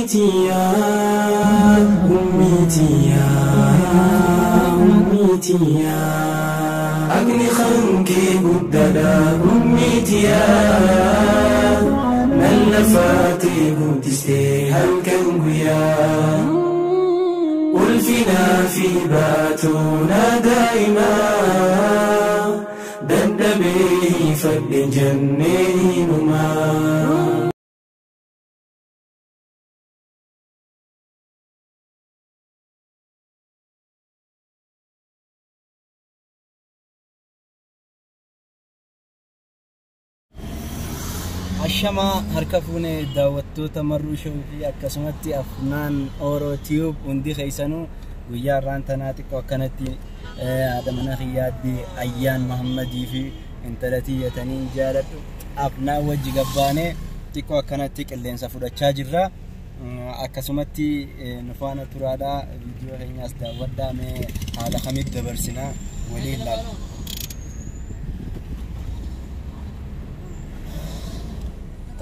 Ummiitiyaa, ummiitiyaa, ummiitiyaa. Aqli kankee guddaadha ummiitiyaa. Nan lafaatee guddistee halkan guyyaa. Ulfinaa fi baatoona daa'imaa. Dadhabee hiifadhe jennee hinumaa. Ashamaa harka fuunee daawwattoota Marruu Show fi akkasumatti Afnaan Oro Tube hundi keessanuu guyyaa har'aan tanaa xiqqoo akkanatti haadha mana kiyyaatti Ayyaan Mahammadii fi intala tiyyatanii jaaladhu Afnaan wajji gabbaanee xiqqoo akkanatti qilleensa fudhachaa jirra. Akkasumatti nu faana turaadhaa viidiyoo keenyaas daawwadhaa mee haala kamitti dabarsinaa waliin laalla.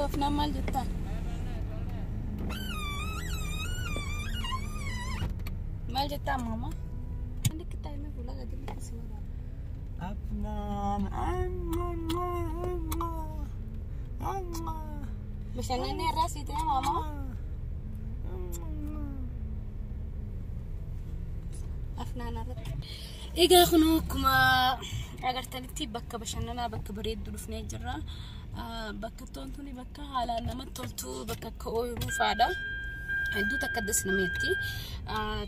Afnaan maal jettaan? Maal jettaan maama? Inni kitaabni fuula gadi liqisi waraaba. Afnaan. Bashannanni irraa sii ta'e maama? Afnaan irratti. Egaa kunoo akkuma agartanitti bakka bashannanaa bakka bareedduu dhufnee jirra. Bakka tuni bakka haalaan namatti toltu bakka akka ooyiruu fa'aadha. Hedduu takka addas nameetti.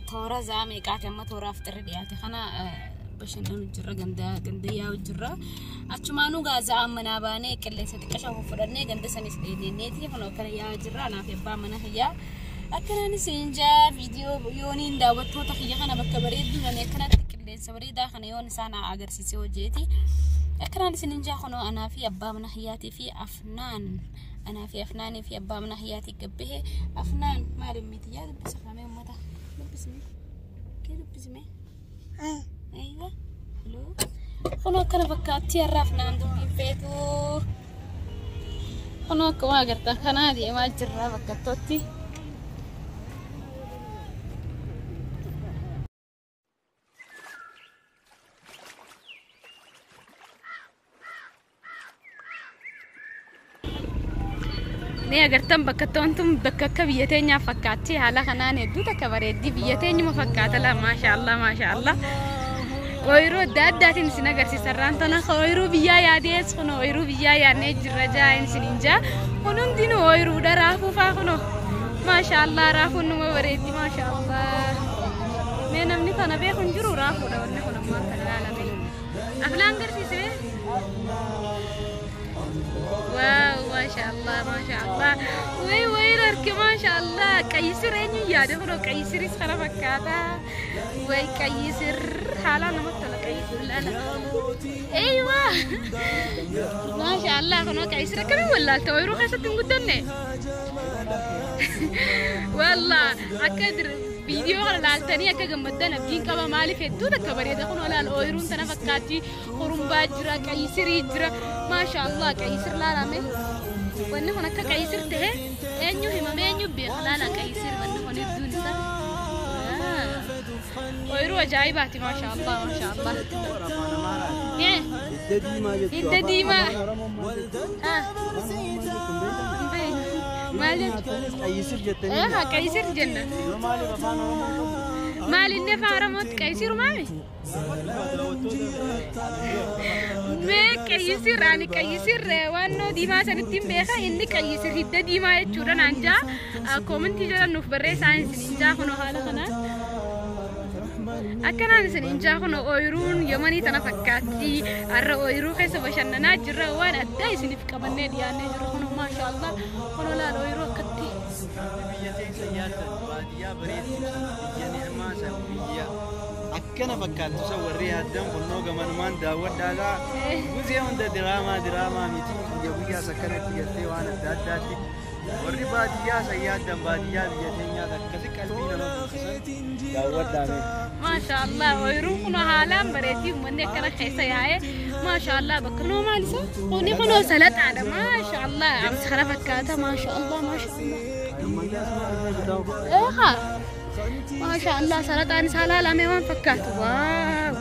Toora zaa meeqaati amma tooraaf xirri dhiyaate kana bashannanu jirra ganda ganda yaa'u jirra. Achumaanuu gaazaa manaa baanee qilleensa xiqqashaa fudhannee ganda sanis dheedeenneeti kunoo akkana yaa'u jirra. Anaaf abbaa mana kiyyaa. Akkanaanis injaa viidiyoo yooniin daawwattoota kiyya kana bakka bareedduu nani akkanatti qilleensa bareedaa kana yoon isaan agarsiisee hojjeeti. Akkanaan isin injaa kunoo anaa fi abbaa mana kiyyaatii fi Afnaan anaa fi Afnaanii fi abbaa mana kiyyaatii gabbahe. Afnaan maal miti yaa dubbisa kamee uummata dubbisme kee dubbisme aywa hello kunoo akkana fakkaatti har'a Afnaan dubbiin feetu kunoo akkuma agartan kanaa deemaa jirra bakka tokkotti. Ni agartan bakka tun bakka akka biyya teenyaa fakkaatti haala kanaan hedduu takka bareeddi biyya teenyuma fakkaata la maashaallah maashaallah. Ooyiruu adda addaatiin isin agarsiisa irraan tana ooyiruu biyyaa yaadees kun ooyiruu biyyaa yaadnee jirra jaa isin hin jaa kun hundinuu ooyiruudha raafuu faa kunoo maashaallah raafuun numa bareeddi maashaallah. Mee namni kana beeku hin jiru raafuudha wanni kun ammaan kana ilaalame. Aflaan agarsiise. Waaw maashaallah maashaallah. Way way arke maashaallah qayyisir eenyu yaade kunoo qayyisiris kana fakkaata. Way qayyisir haalaan namatti tola qayyisir ilaala. Eeywa maashaallah kunoo qayyisir akkamiin wallaalta ooyiruu keessatti hin guddanne. Wallah akka viidiyoo kana laaltanii akka gammaddan abdiin qaba maaliif hedduu takka bareeda kunoo laal ooyiruun tana fakkaatti hurumbaa jira qayyisirii jira maashaallah qayyisir laalame wanni kun akka qayyisir ta'e eenyu himame eenyu beeka laala qayyisir wanni kun hedduun isaa ooyiruu ajaa'ibaati maashaallah maashaallah. Hidda diimaa jechuudha. Hidda diimaa. Maal jechuudha? Qayyisir jettanii. Qayyisir jenna. Yoo maaliif afaan Oromoo qabu? Maal inni afaan Oromootti qayyisir maami? Mee qayyisir ani qayyisir waannoo diimaa sanitti hin beeka inni qayyisir hidda diimaa jechuudha naan jaa koomentii jala nuuf barreessaa isin hin jaa kunoo haala kanaan. Akkanaan isin hin jaa kunoo ooyiruun yamanii tana fakkaatti har'a ooyiruu keessa bashannanaa jirra waan addaa isiniif qabannee dhiyaannee jirra kunoo maashaallah kunoo laal ooyiruu akkatti. Biyya teessa yaaddan baadiyyaa bareedduu san biyya ni'maa san biyya akkana fakkaattu san warri yaaddan kunnoo gamanumaan daawwadhaadhaa. Guzee hunda diraamaa diraamaa miti guyya guyyaas akkanatti gartee waan adda addaatti warri baadiyyaa san yaaddan baadiyyaa biyya teenyaas akkasi qalbii nama buusisan daawwadhaa mee. Maashaallah ooyiruun kun haalaan bareeddii uummanni akkana keessa yaa'ee maashaallah bakka noo maal isa kuni kunoo salaxaadha maashaallah amsi kana fakkaata maashaallah maashaallah. Eegaa. Maasha Allah, salaxaan isaa laalamee waan fakkaatu. Waaw.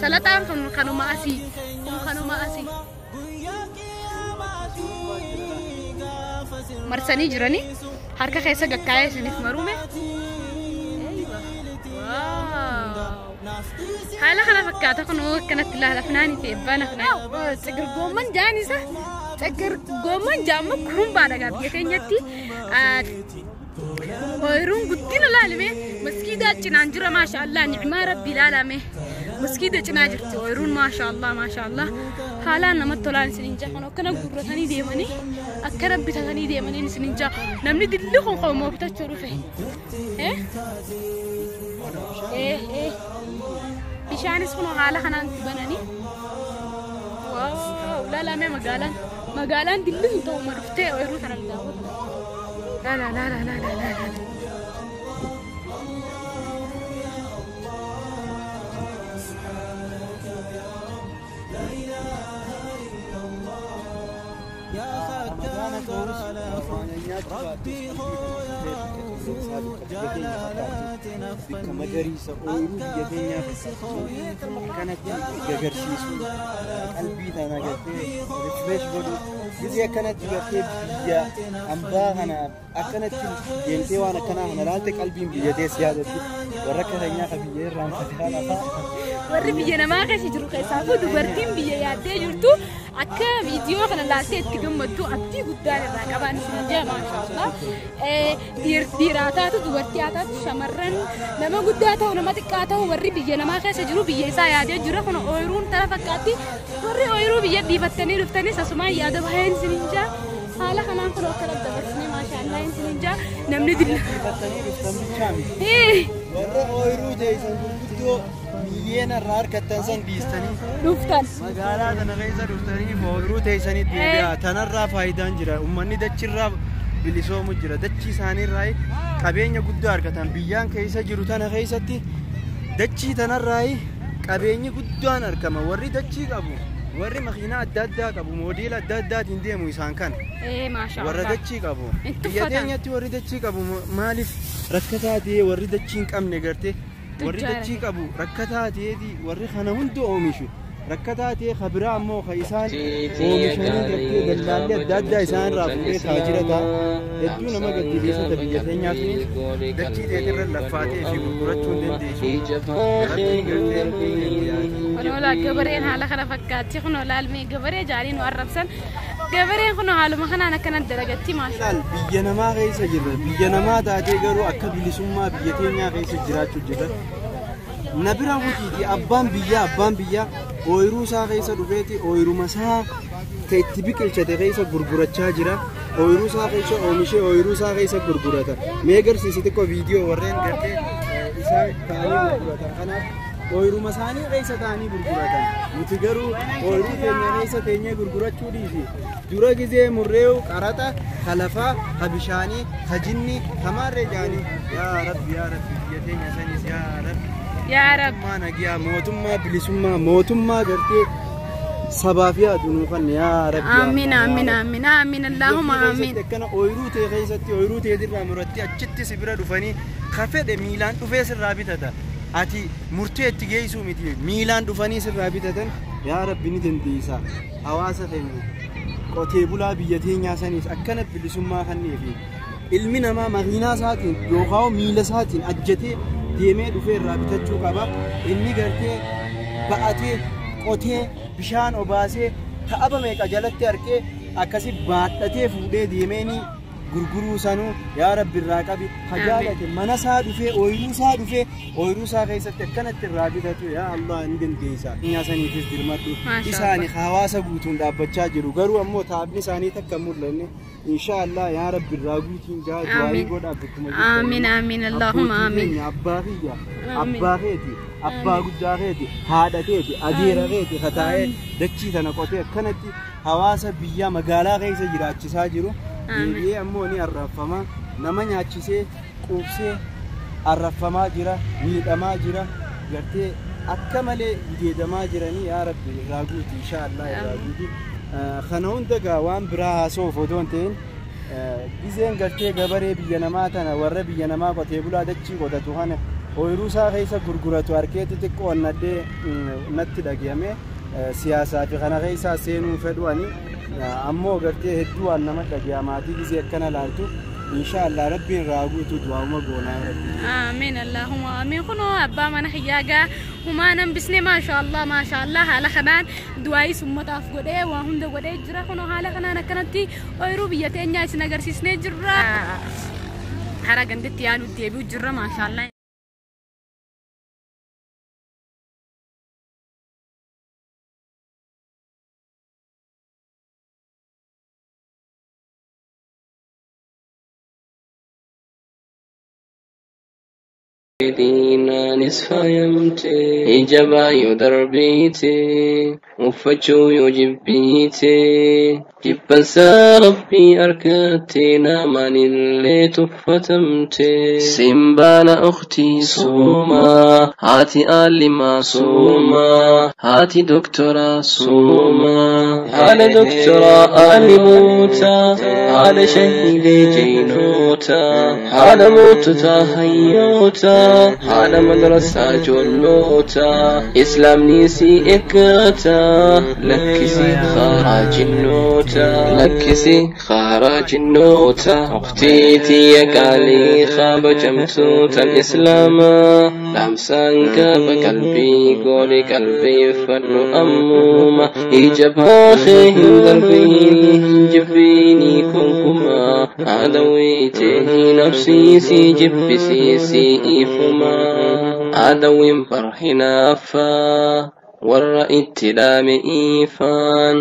Salaxaan kun kanuma asii. Kun kanuma asii. Marsanii jiranii harka keessa gakkaa'ee isiniif marume. Haala kana fakkaata kun akkanatti ilaala Afnaanii fi Ebbaan Afnaan. Tsigir goomman jaan isa. Tsigir goomman jaamma kurumbaadha gaa biyya keenyatti. Ooyiruun guddina laalame maskiidaa cinaan jira maasha Allah, ni'maa rabbi ilaalame. Maskiida cinaa jirti ooyiruun, maasha Allah, maasha Allah. Haalaan namatti tolaan isiniin jaa kan akkana gurratanii deemanii akkana bitatanii deemanii isiniin jaa namni dilli kun qomoo bitachuu dhufe. Bishaanis kun haala kanaan bananii. Waaw, laalame magaalaan magaalaan dilli hin ta'u ma dhuftee ooyiruu kana daawwatu. Laala laala laala laala. Bakka magariisa ooyiruu biyya keenyaa fakkaatu akkanatti gagarsiisu, qalbii tana gartee refresh godhu. Gisee akkanatti gartee biyya hambaa kana akkanatti deemtee waan akkanaa kana laalte, qalbiin biyya teessi yaadatti warra akka keenyaa ka biyya irraanfate haala fa'a. Warri biyya namaa keessa jiru keessaafuu dubartiin biyya yaaddee jirtu akka viidiyoo kana laaltee itti gammaddu abdii guddaan irraa qabaan isin jaa maashaallah. Dhiiraa taatu, dubartii haa taatu, shamarran, nama guddaa ta'u, nama xiqqaa ta'u, warri biyya namaa keessa jiru biyya isaa yaadee jira. Kun ooyiruun tana fakkaatti. Warri ooyiruu biyya dhiifattanii dhuftanis asumaan yaada baheen isin jaa. Haala kanaan kun akka dabarsinee maashaallah isin jaa namni dilla. Dhiifattanii dhuftan bichaa miti. Warra ooyiruu teessan gurguddoo miiliyoona irraa harkattan san dhiistanii dhuftan. Magaalaa tana keessa dhuftanii ooyiruu teessanii deebi'a. Tanarraa faayidaan jira. Uummanni dachirraa bilisoomu jira. Dachii isaaniirraa qabeenya guddaa argatan. Biyyaan keessa jiru tana keessatti dachii tanarraa qabeenyi guddaan argama. Warri dachii qabu, warri makiinaa adda addaa qabu, moodeela adda addaatiin deemu isaan kana. Warra dachii qabu. Biyya teenyatti warri dachii qabu maaliif rakkataa ta'ee, warri dachii hin qabne gartee warri dachii qabu rakkataa ta'eeti, warri kana hunda oomishu rakkataa ta'ee, kabiraa ammoo ka isaan oomishanii gartee daldaalli adda addaa isaan irraa fuudhee taajira ta'a. Hedduu nama gaddisiisata, biyya teenyaatunis dachii teetirra laffaatee fi gurgurachuu hin dandeessu. Rabbiin gartee. Kunoo gabareen haala kana fakkaatti. Kunoo laalmee gabaree jaaliin nu arrabsan. Gabareen kunoo haaluma kanaan akkanatti dalagatti maashaa. Biyya namaa keessa jirra. Biyya namaa taatee garuu akka bilisummaa biyya teenyaa keessa jiraachuu jirra. Na bira mutiiti, abbaan biyyaa ooyiruu isaa keessa dhufeeti ooyiruma isaa ka itti biqilchate keessa gurgurachaa jira. Ooyiruu isaa keessa oomishee ooyiruu isaa keessa gurgurata. Mee agarsiisi xiqqoo viidiyoo warreen gartee isaa ta'anii gurguratan. Kanaaf ooyiruma isaanii keessa ta'anii gurguratan. Nuti garuu ooyiruu keenya keessa teenyee gurgurachuu dhiisi. Dura gizee murree'u qaraxa ka lafaa, ka bishaanii, ka jinni, ka maarree jaanii. Yaa Rabbi, yaa Rabbi, biyya teenya sanis yaa Rabbi. Yaa Rabbi. Mootummaa nagiyaa, mootummaa bilisummaa, mootummaa gartee sabaaf yaadu nuu kanne yaa Rabbi. Amiin, amiin, amiin, amiin, Allahumma amiin. Akkana ooyiruu ta'e keessatti ooyiruu ta'e murattee achitti si bira dhufanii ka fedhe miilaan dhufee sirraa bitata. Ati murtee itti geessuu miti, miilaan dhufanii sirraa bitatan. Yaa Rabbi, ni dandeessa. Hawaasa keenya qotee bulaa biyya teenyaa saniis akkana bilisummaa kanneefi ilmi namaa makiinaa isaatiin yookaan miila isaatiin ajjatee deemee dhufee irraa bitachuu qaba. Inni gartee ba'atee qotee bishaan obaasee ta'aba meeqa jalatti argee akkasi baadhatee fuudhee deemeeni gurguruu sanuu yaa Rabbi irraa qabi. Hajaalate mana isaa dhufee, ooyiruu isaa dhufee, ooyiruu isaa keessatti akkanatti irraa bitatu. Yaa Allah, ni dandeessa. Nyaa saniifis dirmadhu. Isaani hawaasa guutuun dhaabbachaa jiru, garuu ammoo taabni isaanii takka hin mul'anne. Insha Allah, yaa Rabbi irraa guutiin jaa du'aayii godhaa bakkuma. Amiin, amiin, Allahumma amiin. Abbaa kiyya, abbaa keeti, abbaa guddaa keeti, haadha keeti, adeera keeti kataa'ee dachii tana qotee akkanatti hawaasa biyyaa magaalaa keessa jiraachisaa jiru. Deebi'ee ammoo ni arrafama, nama nyaachisee quubsee arraffamaa jira, miidhamaa jira, gartee akka malee gudeedamaa jiranii. Yaa Rabbi irraa guuti, insha Allah irraa guuti. Kana hunda gaa waan biraa haasa'uuf otoo hin ta'in Gizeen gartee gabaree biyya namaa tana warra biyya namaa qotee bulaa dachii qotatu kana ooyiruu isaa keessa gurguratu harkee xixiqqoo onnadhee natti dhagahame siyaasaa fi kana keessaa seenuu fedhu ani ammoo gartee hedduu waan nama dhagahamaatii gizee akkana laaltu inshaallah rabbiin raaguutu du'auma goonaa rabbi. Amiin Allahumma amiin kunoo abbaa mana kiyyaagaa humaa nan bisne maashaallah maashaallah haala kanaan du'aayii ummataaf godhee waa hunda godhee jira kunoo haala kanaan akkanatti ooyiruu biyya teenyaa isin agarsiisnee jirra. Hara ganditti yaalu deebi'u jirra maashaallah. Diinaanis faayamte ijabaa yoo darbiite uffachuu yoo jibbiite jibbansaa rabbii argatte namaan illee tuffatamte simbaana ukhtii suumaa haati aalimaa suumaa haati doktoraa suumaa haala doktoraa aalimoota haala shahiidee jeynoota haala moototaa hayyoota haala madrasaa joolloota islaamni si eeggata lakkisi karaa jinnoota lakkisi karaa jinnoota ukhtiitii qaalii kabajamtuutan islaamaa dhaamsaan qaba qalbii gooli qalbeeffadhu ammuma ija baakee hin darbiini hin jibbiini kunkumaa adawwiitee nafsiisii jibbisiisii ifuma adawwiin barhinaaffaa warra itti dhaame ifaan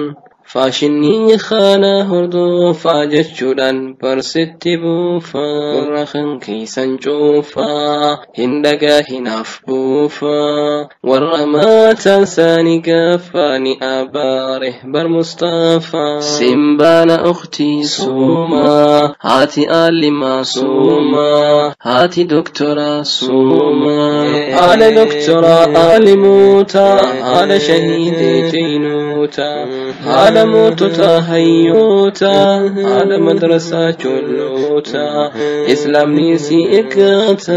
faashinii kana hordofaa jechuudhaan barsitti buufaa gurra kan keessan cuufaa hin dhagaa hinaaf buufaa warra maataan isaanii gaafaa ni abaare bar Mustafaa simbaana ukhtii suumaa haati aalimaa suumaa haati doktoraa suumaa haala doktoraa aalimoota haala shahiidee jeynoota haala moototaa hayyoota haala madrasaa joolloota islaamni si eeggata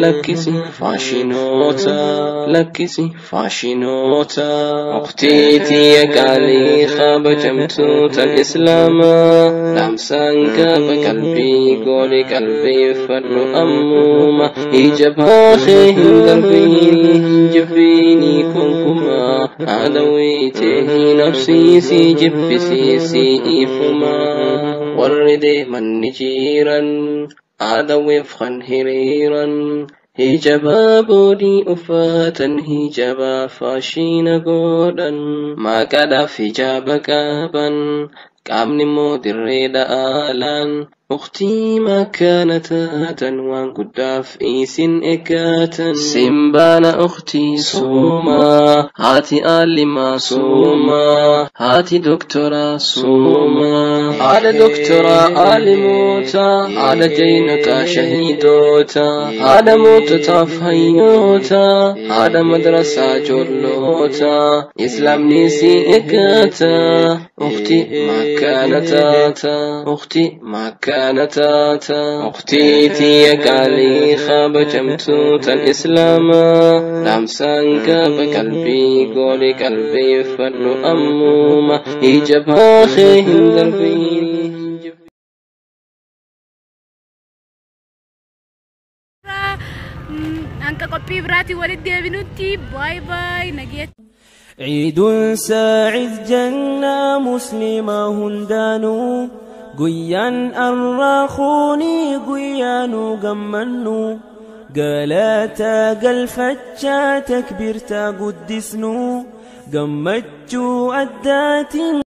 lakkisi faashinoota lakkisi faashinoota ukhtiitii qaalii kabajamtuutan islaamaa dhaamsaan qaba qalbii gooli qalbeeffadhu ammuma ija baakee hin darbiini hin jibbiini kunkumaa adawwiitee nafsiisii jibbisiisii ifuma warri deeman ni jiran adawweef kan hiriiran hijabaa boodii uffatan hijabaa faashina godhan maqaadhaaf hijaaba qaban qaamni immoo dirree dha'aalaan ukhtii makkaana taatan waan guddaaf isin eeggatan simbaana ukhtii suumaa haati aalimaa suumaa haati doktoraa suumaa haala doktoraa aalimoota haala jeynotaa shahiidoota haala moototaaf hayyoota haala madrasaa joolloota islaamni si eeggata ukhtii makkaana taata ukhtii makkaana taata ukhtiitii qaalii kabajamtuutan islaamaa dhaamsaan qaba qalbii gooli qalbeeffadhu ammuma ija baakee hin darbiini. Anka qophii biraatii walitti deebinutti baay baay nageet. عيد ساعد جنة مسلمة هندانو قيان أراخوني قيانو قمنو قالاتا قلفتشا تكبيرتا قدسنو قمتشو أداتي.